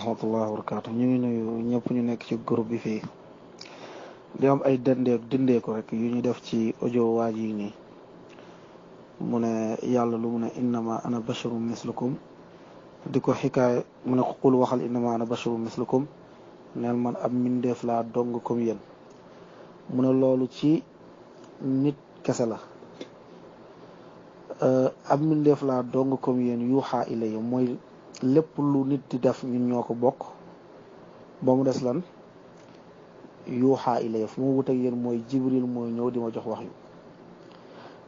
rahmatullahi wa barakatuh. ñu ngi nuyu ñëpp ñu nekk ci groupe bi fii di am ay dindeeku rek yu ñu def ci audio waaj yi nii mu ne yàlla lu mu ne innama ana basharum mislukum di ko xikaay mu ne xul waxal innama ana basharum mislukum neel man ab mindeef laa dong comme yéen mu ne loolu ci nit kese la ab mindeef laa dong comme yéen yuuxaa ilayya mooy lépp lu nit di def ñun ñoo ko bokk ba mu des lan yuuxaa ilayya fu ma wut ak yéen mooy jibril mooy ñëw di ma jox wax yu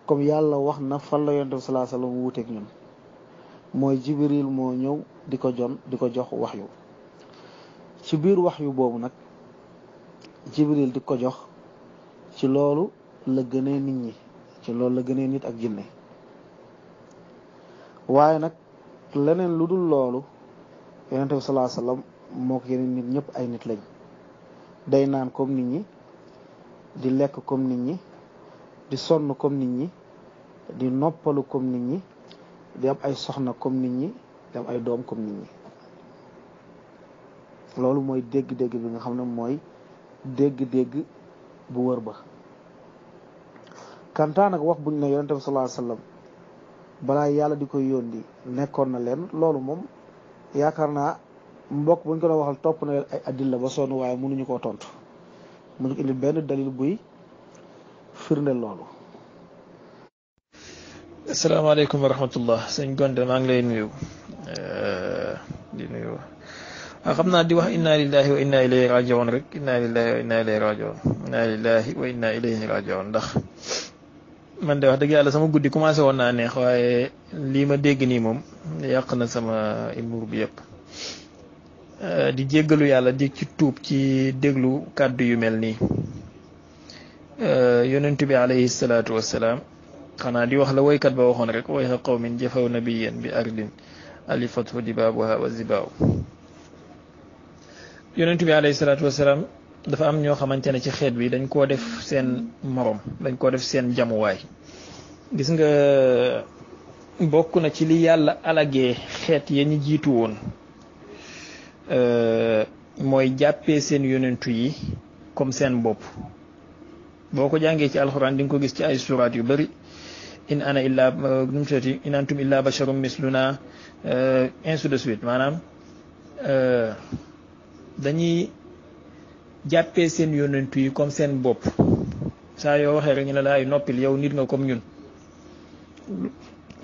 comme yàlla wax na fan la yonent bi sallallahu alayhi wasallam wuteeg ñun mooy jibril moo ñëw di ko jox wax yu ci biir wax yu boobu nag jibril di ko jox ci loolu la gënee nit ñi ci loolu la gënee nit ak jinne waaye nag leneen lu dul loolu yonent bi sallallahu alayhi wasallam moo ko yeneen nit ñëpp ay nit lañ day naan comme nit ñi di lekk comme nit ñi di sonn comme nit ñi di noppalu comme nit ñi di am ay soxna comme nit ñi di am ay doom comme nit ñi loolu mooy dégg-dégg bi nga xam ne mooy dégg-dégg bu wër ba kantaan ak wax buñ ne yonent bi sallallahu alayhi wasallam balaa yàlla di koy yónni nekkoon na leen loolu moom yaakaar naa mbokk buñ ko doon waxal topp na leen ay adilla ba sonn waaye mënuñu koo tontu mënuñu ko indi benn dalil buy firndeel loolu. asalaamaaleykum wa rahmatullah sëñ Gonde maa ngi lay nuyu di nuyu waaw xam naa di wax inna lillahi wa inna ilayhi rajiun rek inna lillahi wa inna ilayhi rajiun inna lillahi wa inna ilayhi rajiun ndax man de wax dëgg yàlla sama guddi commencé woon naa neex waaye lii ma dégg nii moom yàq na sama imuur bi yëpp di jéggalu yàlla di ci tuub ci déglu kàddu yu mel nii yonent bi alayhi salaatu wassalaam xanaa di wax la woykat ba waxoon rek wayha qawmin jafaw nabiyyan bi ardin alifathu dibaabuha wa zibaaw yonent bi alayhi salaatu wassalaam dafa am ñoo xamante ne ci xeet bi dañ koo def seen morom dañ koo def seen jamuwaay gis nga bokk na ci li yàlla alagee xeet ya ñu jiitu woon mooy jàppee seen yonentu yi comme seen bopp boo ko jàngee ci alxuraan di nga ko gis ci ay suraat yu bari in ana illa numtati in antum illa basharum misluna ainsi de suite maanaam dañuy jàppee seen yonentu yi comme seen bopp saa yoo waxee rek ñu ne la ay noppil yow nit nga comme ñun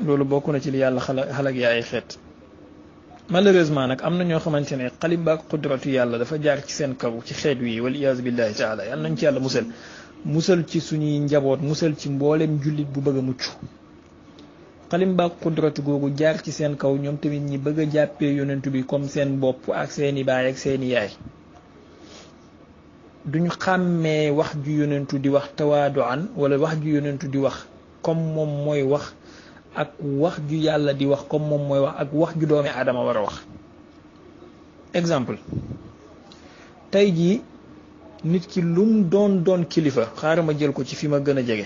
loolu bokk na ci li yàlla xalak yaa ay xeet malheureusement nag am na ñoo xamante ne xalimbaak qudratu yàlla dafa jaar ci seen kaw ci xeet wi wal iyaazu billahi taala yàlla nañ ci yàlla musal ci suñuy njaboot musal ci mboolem jullit bu bëgg a mucc xalimbaak qudratu googu jaar ci seen kaw ñoom tamit ñi bëgg a jàppee yonentu bi comme seen bopp ak seeni baay ak seeni yaay duñ xàmmee wax ju yonentu di wax tawaaduan wala wax ju yonentu di wax comme moom mooy wax ak wax ju yàlla di wax comme moom mooy wax ak wax ju doomi aadama war a wax exemple tey jii nit ki lum doon kilifa xaaral ma jël ko ci fi ma gën a jege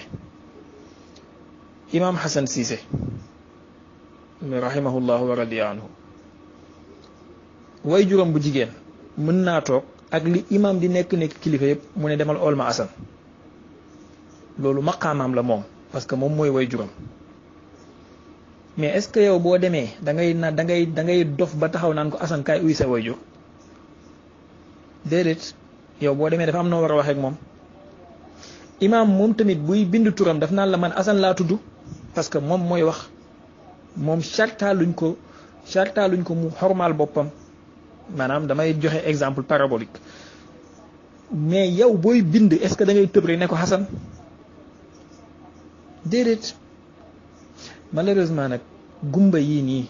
imaam Hassan Cissé rahimahullahu wa radiya anhu way juróom bu jigéen mën naa toog ak li imam di nekk kilifa yëpp mu ne demal ool ma Assane loolu maqaamaam la moom parce que moom mooy way juróom mais est-ce que yow boo demee da ngay dof ba taxaw naan ko Assane kaay uy sa way jur déedéet yow boo demee dafa am noo war a waxee ak moom imam moom tamit buy bind turam daf naan la man Assane laa tudd parce que moom mooy wax moom chartaaluñ ko mu xormaal boppam maanaam damay joxe exemple parabolique mais yow booy bind est-ce que da ngay tëb rek ne ko Hassan déedéet malheureusement nag gumba yii nii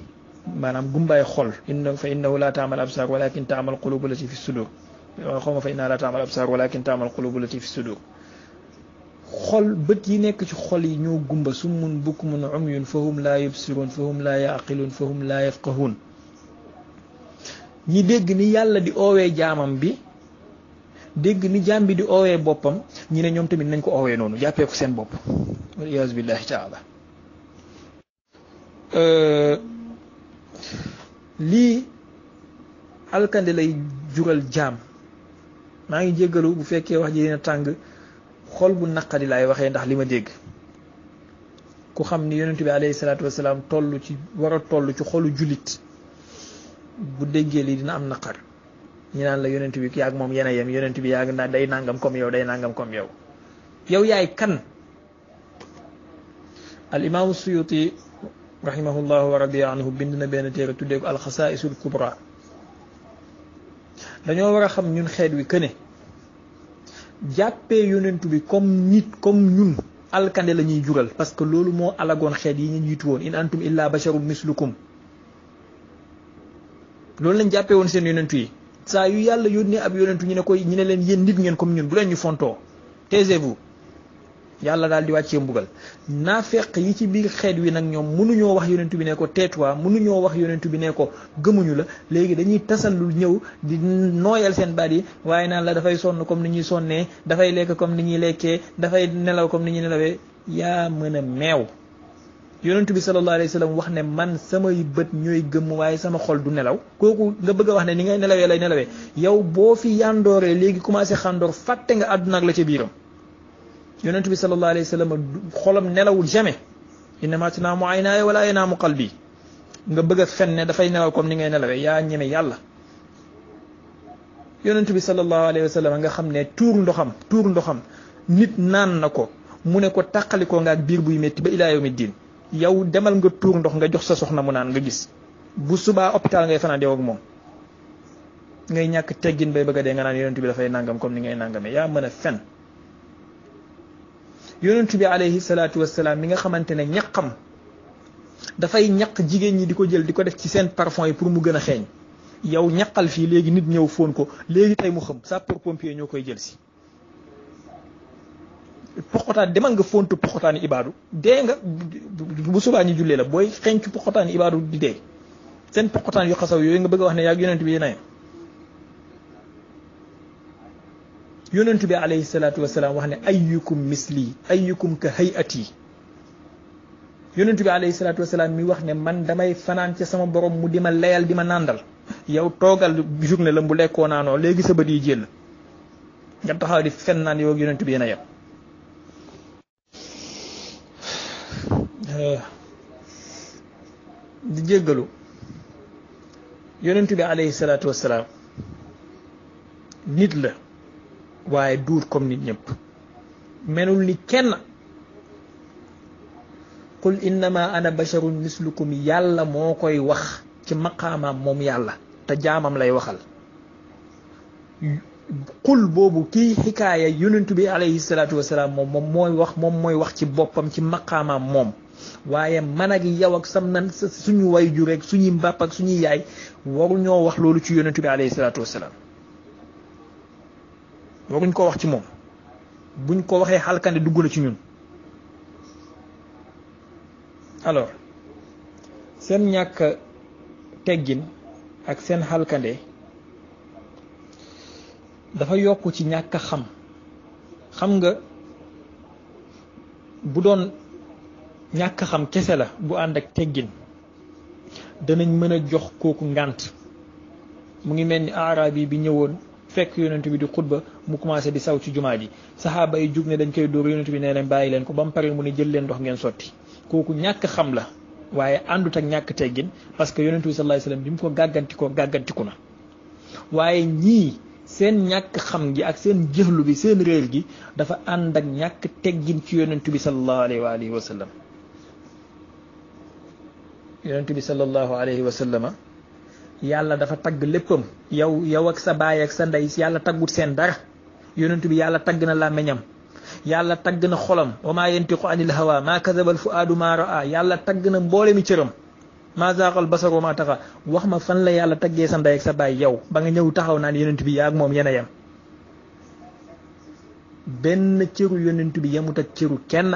maanaam gumbaay xol fa innahu la taamal absar walakin taamal qulubu lati fi sudur xawma fa innaha la taamal absar walakin taamal qulubu lati fi sudur xol bët yi nekk ci xol yi ñoo gumba summun bukmun umyun fahum la yubsirun fahum la yaqilun fahum la yafqahun ñi dégg ni yàlla di oowee jaamam bi dégg ni jaam bi di oowee boppam ñi ne ñoom tamit nañ ko oowee noonu jàppee ko seen bopp wal iyaazu billahi taala lii alkande lay jural jaam. maa ngi jéggalu bu fekkee wax ji dina tàng xol bu naqadi laay waxee ndax li ma dégg ku xam ni yonent bi alayhi salaatu wasalaam toll ci war a toll ci xolu jullit bu déggee lii dina am naqar ñi naan la yonent bi yaag moom yéen a yem yonent bi yaag na day nangam comme yow day nangam comme yow yow yaay kan. al imaamu suyuti rahimahullahu wa radiya anhu bind na benn téere tuddee ko alxasaisul kubra. dañoo war a xam ñun xeet wi que ne jàppee yonentu bi comme nit comme ñun alkande la ñuy jural parce que loolu moo alagoon xeet yi ñu jiitu woon in antum illa basharum mislukum loolu lañ jàppee woon seen yonentu yi saa yu yàlla yónnee ab yonentu ñu ne leen yéen nit ngeen comme ñun bu leen ñu fontoo taisez-vous yàlla daal di wàccee mbugal naafeq yi ci biir xeet wi nag ñoom mënuñoo wax yonentu bi ne ko teetuwaa mënuñoo wax yonentu bi ne ko gëmuñu la léegi dañuy tasalul ñëw di nooyal seen baat yi waaye naan la dafay sonn comme ni ñuy sonnee dafay lekk comme ni ñuy lekkee dafay nelaw comme ni ñuy nelawee yaa mën a meew yonentu bi sallallahu alayhi wa sallam wax ne man samay bët ñooy gëmm waaye sama xol du nelaw kooku nga bëgg a wax ne ni ngay nelawee lay nelawee yow boo fi yandooree léegi commencé xàndoor fàtte nga àdduna ak la ca biiram yonent bi sallallahu alayhi wa sallam xolam nelawul jamais innama tanaamu aynaaya wala yanaamu qalbi nga bëgg a fen ne dafay nelaw comme ni ngay nelawee yaa ñeme yàlla yonent bi sallallahu alayhi wa sallam nga xam ne tuur ndoxam nit naan na ko mu ne ko tàqalikoo nga ak biir buy métti ba ilaa yawmi diin yow demal nga tuur ndox nga jox sa soxna mu naan nga gis bu subaa hôpital ngay fanaan yow ak moom ngay ñàkk teggin bay bëgg a dee nga naan yonent bi dafay nangam comme ni ngay nangamee yaa mën a fen yonent bi alayhi salaatu wasalaam mi nga xamante ne ñaqam dafay ñaq jigéen ñi di ko jël di ko def ci seen parfum yi pour mu gën a xeeñ yow ñaqal fii léegi nit ñëw fóon ko léegi tey mu xam sapeur pompier ñoo koy jël si poxotaan demal nga fóontu poxotaani ibaadu dee nga bu subaa ñu jullee la booy xeeñcu poxotaani ibaadu di dee seen poxotaan yu xasaw yooyu nga bëgg a wax ne yaa yonent bi yéen yonent bi alayhi salaatu wasalaam wax ne ayyukum misli ayyukum ka hayati yonent bi alayhi salaatu wasalaam mi wax ne man damay fanaan ca sama borom mu di ma leyal di ma nàndal yow toogal journée la bu lekkoo naanoo léegi sa bët yi jël nga taxaw di fen naan yow yonent bi yéen a yem di jéggalu yonent bi alayhi salaatu wasalaam nit la waaye duur comme nit ñëpp menul ni kenn qul innama ana basharun mislukum yàlla moo koy wax ci maqaamaam moom yàlla te jaamam lay waxal qul boobu kii xikaaya yonent bi alayhi salaatu wasalaam moom mooy wax ci boppam ci maqaamaam moom waaye man ak yow ak sam nan suñu way ju rek suñuy mbàpp ak suñuy yaay waru ñoo wax loolu ci yonent bi alayhi salaatu wasalaam waruñ ko wax ci moom buñ ko waxee xalkande dugg na ci ñun alors seen ñàkk teggin ak seen xalkande dafa yokk ci ñàkk a xam nga bu doon ñàkk xam kese la bu ànd ak teggin danañ mën a jox kooku ngànt mu ngi mel ni arabi bi ñëwoon fekk yonent bi di xutba mu commencé di saw ci jumaa ji saxaaba yi jug ne dañ koy dóor yonent bi nee leen bàyyi leen ko ba mu pare mu ne jël leen ndox ngeen sotti kooku ñàkk xam la waaye àndut ak ñàkk teggin parce que yonent bi sallallahu alayhi wasallam bi mu ko gàggantiku na waaye ñii seen ñàkk xam gi ak seen jëxlu bi seen réer gi dafa ànd ak ñàkk teggin ci yonent bi sallallahu alayhi wa sallam yonent bi sallallahu alayhi wa sallama yàlla dafa tagg léppam yow ak sa baay ak sa ndey yàlla taggut seen dara yonent bi yàlla tagg na làmmiñam yàlla tagg na xolam wa maa yantiqu anil hawa maa kadabal fuaadu maa raa yàlla tagg na mboole mi cëram maa zaaqal basar wa maa taxa wax ma fan la yàlla taggee sa ndey ak sa baay yow ba nga ñëw taxaw naan yonent bi yaa ak moom yéen a yem benn cëru yonent bi yemut ak cëru kenn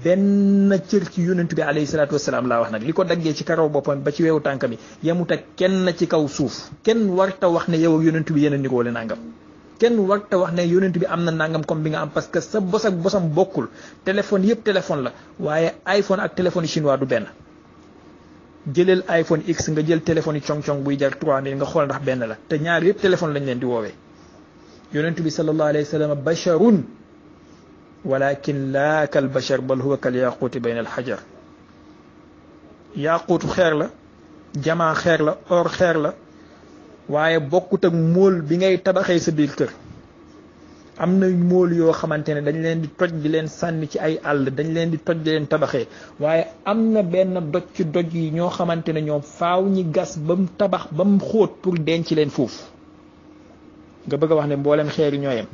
benn cër ci yonent bi alayhi salaatu wasalaam laa wax nag li ko daggee ci karaw boppam ba ci weewu tànk mi yemut ak kenn ci kaw suuf kenn warta wax ne yow ak yonent bi yéen a niroole nangam kenn warta wax ne yonent bi am na nangam comme bi nga am parce que sa bos ak bosam bokkul téléphone yëpp téléphone la waaye iPhone ak téléphone chinois du benn jëleel iPhone X nga jël téléphone yi cong-cong buy jar 3000 nga xool ndax benn la te ñaar yëpp téléphone lañ leen di woowee. yonent bi sallallahu alayhi wa sallam basharun walakin laa kal bashar bal huwa kal yaquuti bayna al xajar. yaquutu xeer la, jamaa xeer la, or xeer la, waaye bokkut ak móol bi ngay tabaxee sa biir kër. am na móol yoo xamante ne dañ leen di toj di leen sànni ci ay àll, dañ leen di toj di leen tabaxee, waaye am na benn doj ci doj yi ñoo xamante ne ñoom faaw ñi gas ba mu tabax ba mu xóot pour denc leen foofu. nga bëgg a wax ne mboolem xeer yi ñoo yem.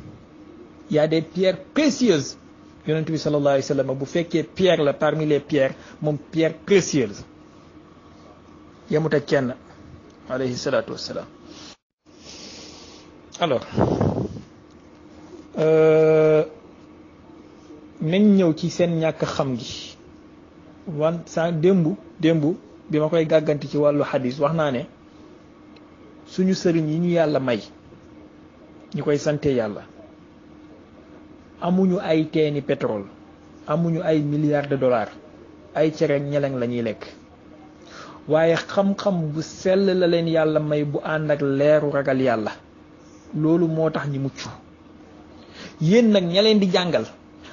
y a des pierres précieuses. yonent bi sallallahu alayhi wa sallam bu fekkee pierre la parmi les pierres moom pierre précieuse yemut ak kenn alayhi salaatu wassalaam. alors nañ ñëw ci seen ñàkk xam gi. sa démb bi ma koy gàgganti ci wàllu xadis wax naa ne suñu sëriñ yi ñu yàlla may ñu koy sante yàlla amuñu ay teeni pétrole, amuñu ay milliards de dollars, ay cere ñeleng la ñuy lekk, waaye xam-xam bu sell la leen yàlla may bu ànd ak leeru ragal yàlla. loolu moo tax ñi mucc. yéen nag ña leen di jàngal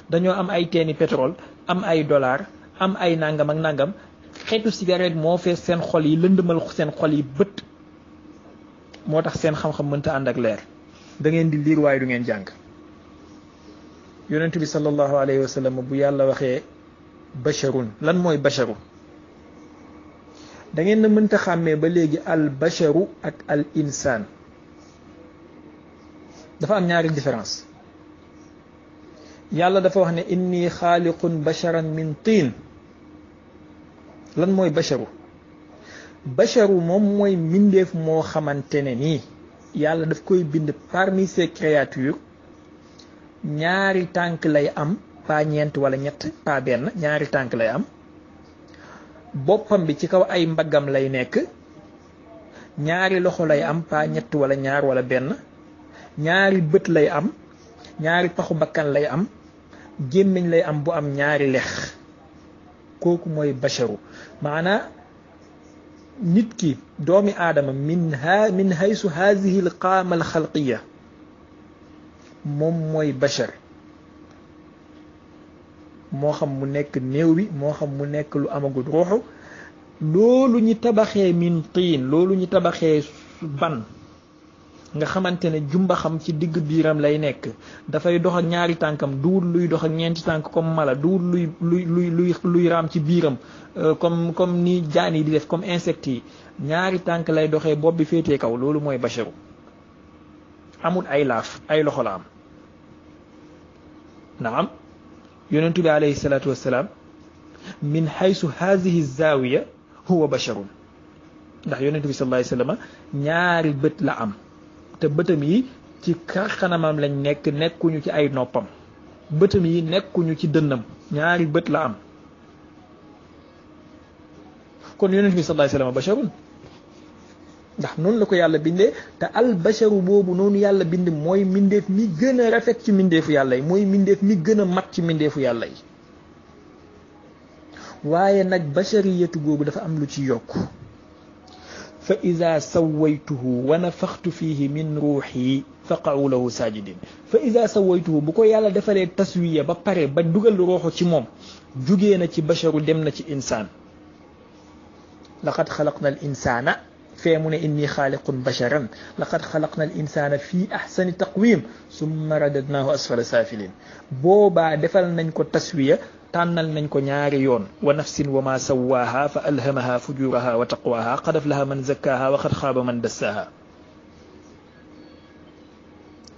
dañoo am ay teeni pétrole, am ay dollars, am ay nangam ak nangam, xeetu cigarette moo fees seen xol yi, lëndëmal seen xol yi bët, moo tax seen xam-xam mënta ànd ak leer. da ngeen di liir waaye du ngeen jàng. yonent bi sallallahu alayhi wa sallam bu yàlla waxee basharun, lan mooy basharu? da ngeen na mënta xàmmee ba léegi al basharu ak al insaan. dafa am ñaari différence. yàlla dafa wax ne inni xaaliqun basharan min tiin. lan mooy basharu? basharu moom mooy mbindeef moo xamante ne nii yàlla daf koy bind parmi ses créatures. ñaari tànk lay am, pas ñeent wala ñett, pas benn, ñaari tànk lay am. boppam bi ci kaw ay mbaggam lay nekk. ñaari loxo lay am, pas ñett wala ñaar wala benn. ñaari bët lay am, ñaari paxu bakkan lay am, gémmiñ lay am bu am ñaari lex. kooku mooy basharu. maanaa nit ki doomi aadama min haysu haadihi al qaama al xalqiya moom mooy bashar. moo xam mu nekk néew bi, moo xam mu nekk lu amagul ruuxu. loolu ñu tabaxee min tiin, loolu ñu tabaxee ban nga xamante ne jumba xam ci digg biiram lay nekk, dafay dox ak ñaari tànkam, duwul luy dox ak ñeenti tànk comme mala, duwul luy raam ci biiram comme ni jaan yi di def, comme insectes yi. ñaari tànk lay doxee, bopp bi féetee kaw. loolu mooy basharu. amul ay laaf, ay loxo la am. naam yonentu bi alayhi salaatu wassalaam min haysu haadihi zaawiya huwa basharun. ndax yonentu bi sallallahu alayhi wasallam ñaari bët la am, te bëtam yi ci xanamam lañ nekk, nekkuñu ci ay noppam. bëtam yi nekkuñu ci dënnam, ñaari bët la am. kon yonentu bi sallallahu alayhi wasallam basharun, ndax noonu la ko yàlla bindee. te al basharu boobu noonu yàlla bind mooy mbindeef mi gën a rafet ci mbindeefu yàlla yi, mooy mbindeef mi gën a mat ci mbindeefu yàlla yi. waaye nag bashariyatu boobu dafa am lu ci yokk. fa ida sawaytuhu wa nafaxtu fihi min ruuxi faqa'u lahu sajidin. fa ida sawaytuhu bu ko yàlla defalee taswiya ba pare ba dugal ruuxu ci moom, jugee na ci basharu dem na ci insaan. laqad xalaqna al insaana, fee mu ne inni xaaliqun basharan. laqad xalaqna al insaana fii axsani taqwim summa radadnaahu asfala saafilin. boobaa defal nañ ko taswiya, tànnal nañ ko ñaari yoon. wa nafsin wa ma sawaaha fa alhamaha fujuraha wa taqwaha qad aflaha man zakkaaha wa qad xaaba man dassaaha.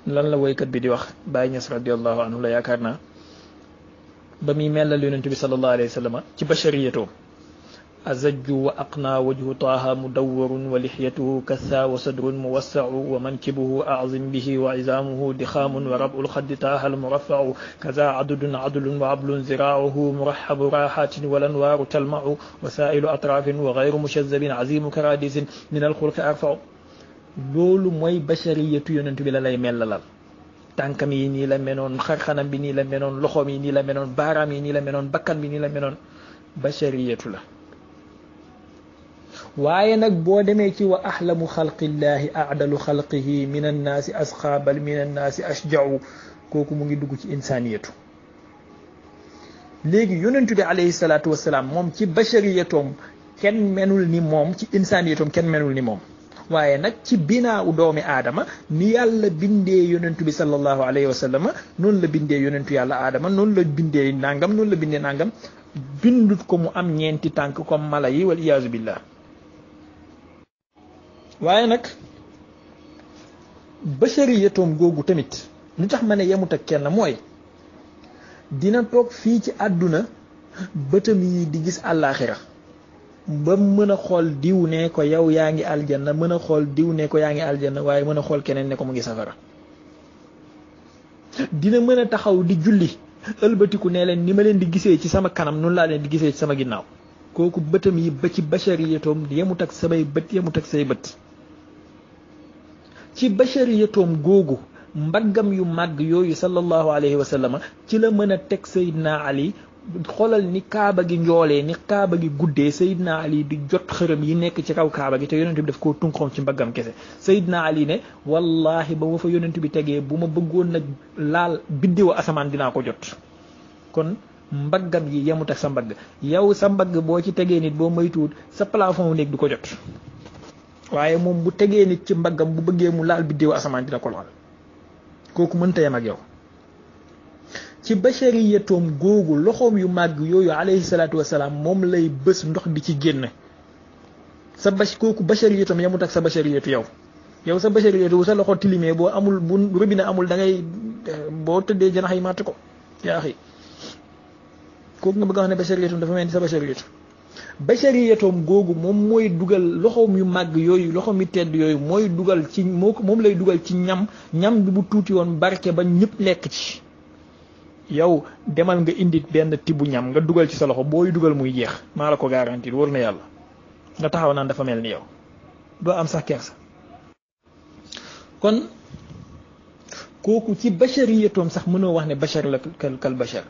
lan la woykat bi di wax? Baay Ñas radiallahu anhu la yaakaar naa, ba muy mellal yonent bi sallallahu alayhi wa sallam ci bashariyatoom. azajju wa aqna wajhu taaha mudawwarun wa lixyatuhu katha wa sadrun muwassau wa mankibuhu azim bihi wa izaamuhu dixaamun wa rabul xaddi taaha almurafau kaza adudun adlun wa ablun ziraacuhu muraxabu raaxatin wa lanwaaru talmau wa saailu atraafin wa gayru mushazabin azimu karadisin min alxulqi arfau. loolu mooy bashariyatu yonent bi la lay mellalal. tànkam yi nii la menoon, xarxanam bi nii la menoon, loxoom yi nii la menoon, baaraam yi nii la menoon, bakkan bi nii la menoon. bashariyatu la. waaye nag boo demee ci wa ahlamu xalqillahi adalu xalqihi min annaasi asqa bal min annaasi ashjau kooku mu ngi dugg ci insaniyatu léegi yonentu bi alayhi salaatu wasalaam moom ci bashariyatoom kenn menul ni moom ci insaniyatoom kenn menul ni moom waaye nag ci binaaw doomi aadama ni yàlla bindee yonentu bi sallallahu alayhi wa sallam noonu la bindee yonentu yàlla aadama noonu la bindee nangam noonu la bindee nangam bindut ko mu am ñeenti tànk comme mala yi wal iyaazu billah waaye nag bashariyatoom googu tamit lu tax ma ne yemut ak kenn mooy dina toog fii ci àdduna bëtam yi di gis àllaaxira ba mën a xool diw ne ko yow yaa ngi aljanna mën a xool diw ne ko yaa ngi aljanna waaye mën a xool keneen ne ko mu ngi safara dina mën a taxaw di julli ëlbatiku ne leen ni ma leen di gisee ci sama kanam noonu laa leen di gisee ci sama ginnaaw kooku bëtam yi ba ci bashariyatoom yemut ak samay bët yemut ak say bët ci bashariyatoom googu mbaggam yu màgg yooyu sallallahu alayhi wa sallam ci la mën a teg Seydina Ali xoolal ni kaaba gi njoolee ni kaaba gi guddee Seydina Ali di jot xërëm yi nekk ci kaw kaaba gi te yonent bi daf koo tunqoom ci mbaggam kese Seydina Ali ne wallahi ba ma fa yonent bi tegee bu ma bëggoon nag laal biddiwa asamaan dinaa ko jot kon mbaggam yi yemut ak sa mbagg yow sa mbagg boo ci tegee nit boo moytuwut sa plafond néeg du ko jot waaye moom bu tegee nit ci mbaggam bu bëggee mu laal biddiwa asamaan dina ko laal kooku mënta yem ak yow ci bashariyatoom googu loxoom yu màgg yooyu alayhi salaatu wasalaam moom lay bës ndox di ci génn sa kooku bashariyatoom yemut ak sa bashariyatu yow sa bashariyatu sa loxo tilimee boo amul bu robinet amul da ngay boo tëddee janax yi màtt ko yaa xi kooku nga bëgg a wax ne bashariyatoom dafa mel ni sa bashariyatoom googu moom mooy dugal loxoom yu màgg yooyu loxoom yu tedd yooyu mooy dugal ci moom lay dugal ci ñam bi bu tuuti woon barke ba ñëpp lekk ci yow demal nga indi benn tibu ñam nga dugal ci sa loxo booy dugal muy jeex maa la ko garantir wóor na yàlla nga taxaw naan dafa mel ni yow doo am sax kersa kon kooku ci bashariyatoom sax mënoo wax ne bashar la kal bashar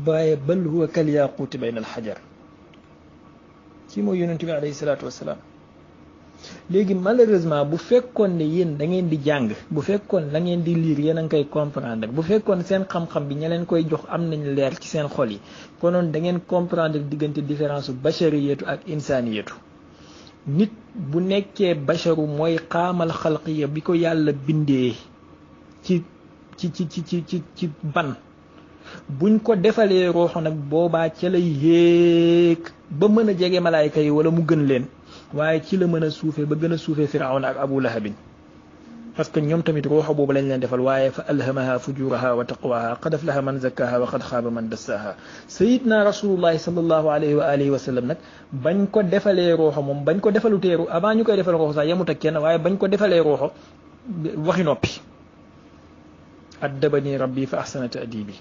waaye bal huwa kal yaquuti bayna al xajar ci mooy yonent bi alayhi salaatu wasalaam léegi malheureusement bu fekkoon ne yéen da ngeen di jàng bu fekkoon la ngeen di lire yéen a ngi koy comprendre bu fekkoon seen xam-xam bi ña leen koy jox am nañ leer ci seen xol yi konoon da ngeen comprendre diggante différence bashariyatu ak insaniyatu nit bu nekkee basharu mooy xaamal xalqiya bi ko yàlla bindee ci ban buñ ko defalee rooxo nag boobaa ca lay yéeg ba mën a jege malaayka yi wala mu gën leen waaye ci la mën a suufee ba gën a suufee firawna ak abu lahabin parce que ñoom tamit rooxo boobu lañ leen defal waaye fa alhamaha fujuraha wa taqwaha qad aflaha man zakkaha wa qad xaaba man dassaha sayidna rasulullahi sallallahu alayhi wa alihi wa sallam nag bañ ko defalee rooxo moom bañ ko defalu teeru avant ñu koy defal rooxo sax yemut ak kenn waaye bañ ko defalee rooxo waxi noppi addabani rabbi fa ahsana ta'dibi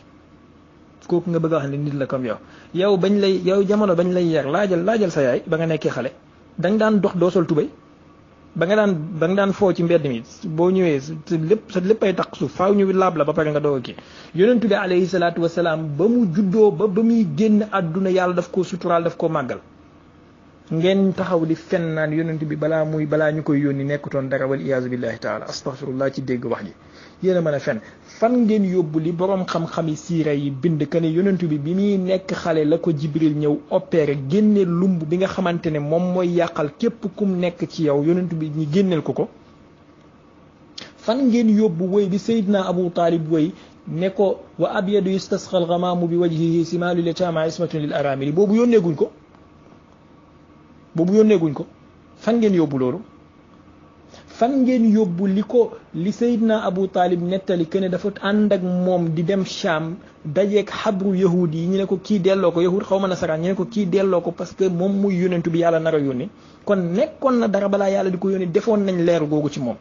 kooku nga bëgg a wax ne nit la comme yow bañ lay yow jamono bañ lay yar laajal sa yaay ba nga nekkee xale danga daan dox doo sol tubéy ba nga daan foo ci mbedd mi boo ñëwee sa léppay taq suuf faaw ñu laab la ba pare nga doog a kii yonentu bi alayhi salaatu wasalaam ba mu juddoo ba muy génn àdduna yàlla daf koo suturaal daf koo màggal ngeen taxaw di fen naan yonentu bi balaa ñu koy yónni nekkutoon dara wal iyaazu billahi taala astaghfirullah ci dégg wax ji yéen a mën a fen fan ngeen yóbbu li boroom xam-xami siira yi bind que ne yonentu bi muy nekk xale la ko jibril ñëw opéré génneel lumb bi nga xamante ne moom mooy yàqal képp kum nekk ci yow yonentu bi ñu génneel ko fan ngeen yóbbu woy bi Seydina Abu Talib woy ne ko wa abyadu yustasqal ghamaamu bi wajhihi simaalu litaama ismatun lil aramili boobu yónneeguñ ko fan ngeen yóbbu loolu fan ngeen yóbbu li Seydina Abu Talib nettali que ne dafa ànd ak moom di dem Sham dajeeg xabru yahud yi ñu ne ko kii delloo ko yahud xaw ma nasaraan ñu ne ko kii delloo ko parce que moom muy yonentu bi yàlla nar a yónni kon nekkoon na dara balaa yàlla di ko yónni defoon nañ leer googu ci moom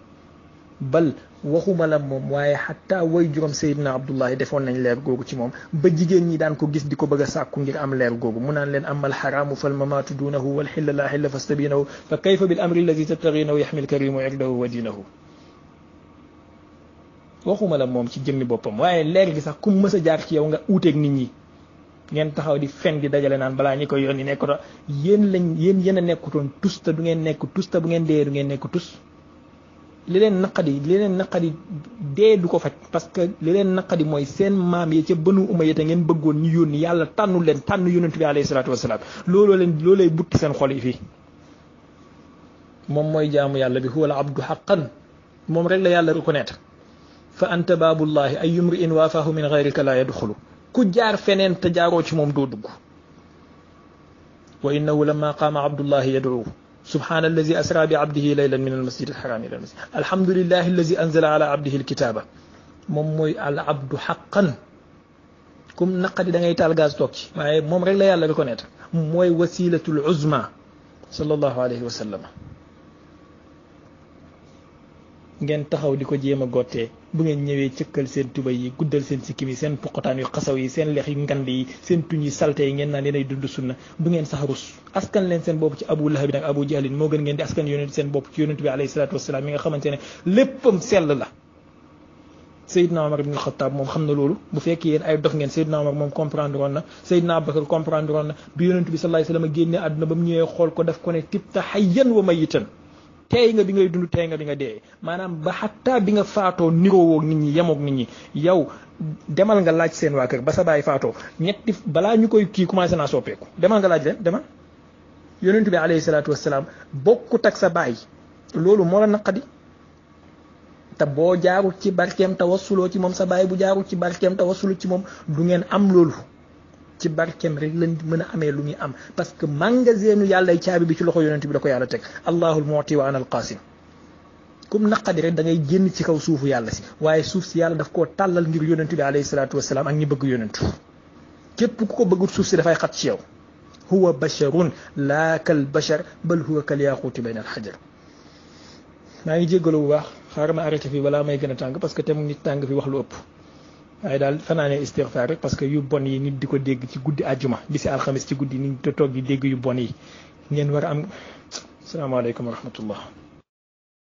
bal waxuma la moom waaye xataa way juróom Seydina Abdullahi defoon nañ leer googu ci moom ba jigéen ñi daan ko gis di ko bëgg a sàkku ngir am leer googu mu naan leen amal xaraamu fal mamaatu duunahu wal xilla laa xilla fastabinahu fa kayfa bil amri alladi tattaxinahu yaxmil karimu irdahu wa diinahu waxuma la moom ci jëmmi boppam waaye leer gi sax ku mës a jaar ci yow nga uuteeg nit ñi ngeen taxaw di fen di dajale naan balaa ñi koy yónni nekkoon yéen a nekkutoon tus te du ngeen nekk tus te bu ngeen dee du ngeen nekk tus li leen naqadi dee du ko faj parce que li leen naqadi mooy seen maam yi ca Banu Umayya te ngeen bëggoon ñu yónni yàlla tànnul leen tànn yonent bi alayhi salaatu wasalaam loolay butti seen xol yi fii moom mooy jaamu yàlla bi huwa al abdu haqqan moom rek la yàlla reconnaître fa anta baabullahi ay yumri in waafahu min gayrika la yadxulu ku jaar feneen te jaaroo ci moom doo dugg wa innahu lamma qaama abdullahi yad'uuhu subhaana allazi asra bi abdihi laylan min almasjid alxaraam ila almasjid alhamdulillahi allazi anzala ala abdihi alkitaaba moom mooy al abdu haqqan kum naqadi da ngay taal gaz toog ci waaye moom rek la yàlla reconnaître mooy wasilatul uzma sallallahu alayhi wa sallam ngeen taxaw di ko jéem a gottee bu ngeen ñëwee cëkkal seen tubay yi guddal seen sikkim yi seen poqotaan yu xasaw yi seen lex yu ngand yi seen tuñ yi salte yi ngeen naan yéenay dund sunna du ngeen sax rus askan leen seen bopp ci Abu Lahab nag Abu Jahlin moo gën ngeen di askan yonent seen bopp ci yonent bi alayhi salaatu wasalaam mi nga xamante ne léppam sell la Seydina Omar ibn Khattab moom xam na loolu bu fekkee yéen ay dof ngeen Seydina Omar moom comprendre woon na Seydina Abubakar comprendre woon na bi yonent bi sallallahu alayhi wasallam génne àdduna ba mu ñëwee xool ko daf ko ne tibta hayyan wa mayitan teey nga bi ngay dund teey nga bi nga dee maanaam ba xataa bi nga faatoo niroowoo nit ñi yemoog nit ñi yow demal nga laaj seen waa kër ba sa baay faatoo ñetti balaa ñu koy kii commencé naa soppeeku demal nga laaj leen demal yonent bi alayhi salaatu wasalaam bokkut ak sa baay loolu moo la naqadi te boo jaarul ci barkeem te wasuloo ci moom sa baay bu jaarul ci barkeem te wasuloo ci moom du ngeen am loolu ci barkeem rek lañ mën a amee lu muy am parce que magasinu yàllay caabi bi ci loxo yonent bi da ko yàlla teg allahul mu'ti wa ana al qasim comme naqadi rek da ngay génn ci kaw suufu yàlla si waaye suuf si yàlla daf koo tàllal ngir yonent bi alayhi salaatu wasalaam ak ñi bëgg yonentu képp ku ko bëggul suuf si dafay xat ci yow huwa basharun laa kal bashar bal huwa kal yaaquuti bayna al xajar maa ngi jéggalu bu baax xaaral ma arrêté fii balaa may gën a tàng parce que te mu nit tàng fi wax lu ëpp waaye daal fanaanee istighfar rek parce que yu bon yi nit di ko dégg ci guddi àjjuma bi si alxamis ci guddi nit di toog di dégg yu bon yi ngeen war a am salaamaaleykum wa rahmatullah